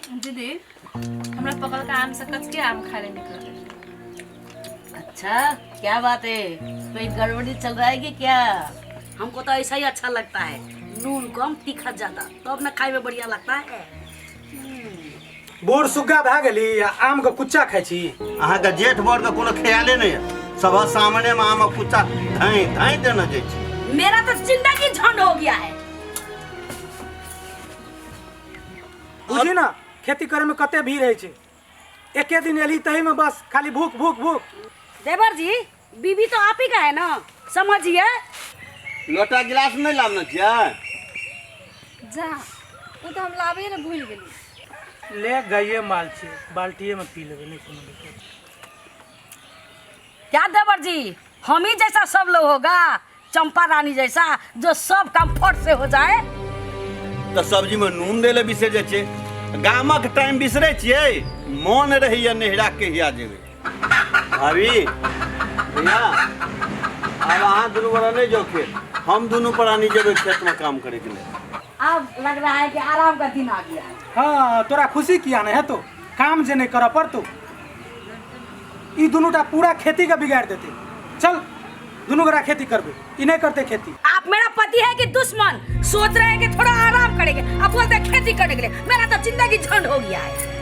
दीदी, हमरा पकलका आम से कचके आम खाए ले निक लगे। अच्छा, क्या बात है, कोई गड़बड़ी चल रहा है कि क्या? हमको तो ऐसा ही अच्छा लगता है, नून कम तीखा ज्यादा, तब ना खाए में बढ़िया लगता है। बूढ़ सुग्गा भए गेली आ आम के कुच्चा खाइ छी। अहाँके जेठ बरके कोनो ख्याले नहि यऽ, सभक सामनेमे आमक कुच्चा धाँइ धाँइ देने जाइ छी। मेरा तो जिंदगी झंड हो गया है। बुझी ना, खेती करे में कते भीड़ होइ छै। एके दिन एली तही में बस खाली भूख भूख भूख। देवर जी, बीबी तो आप ही का है ना, समझिए। लोटा गिलास नहि लाबने छियै? जा, ओ तऽ हम लाबे ने भूलि गेली। ले, गाइए माल छै, बाल्टिए में पी लेबै, नहि कोनो दिक्कत। क्या देवर जी, हम ही जैसा सब लोग होगा, चंपा रानी जैसा जो सब काम फट से हो जाए। तऽ सब्जीमे नून दै लए बिसरि जाइ छियै, गामक टाइम बिसरै छियै। मोन रहैया नैहरा कहिया जेबै। भाभी, भैया, आब अहाँ दुनू गोरा नहि जाउ खेत, हम दुनू प्राणी जेबै खेतमे काम करैके लेल। अब लग रहा है कि आराम का दिन आ गया है। हाँ, तोरा खुशी किया नहीं है तो काम जे नहीं करऽ पड़तो। ई दुनू टा पूरा खेती के बिगाड़ देते। चल, दुनू गोरा खेती करबे, ई नहीं करते खेती। आप मेरा पति है कि दुश्मन? सोच रहे हैं कि थोड़ा आराम करेंगे, अब बोलते हैं खेती करने के लिए। मेरा तो जिंदगी झंड हो गया है।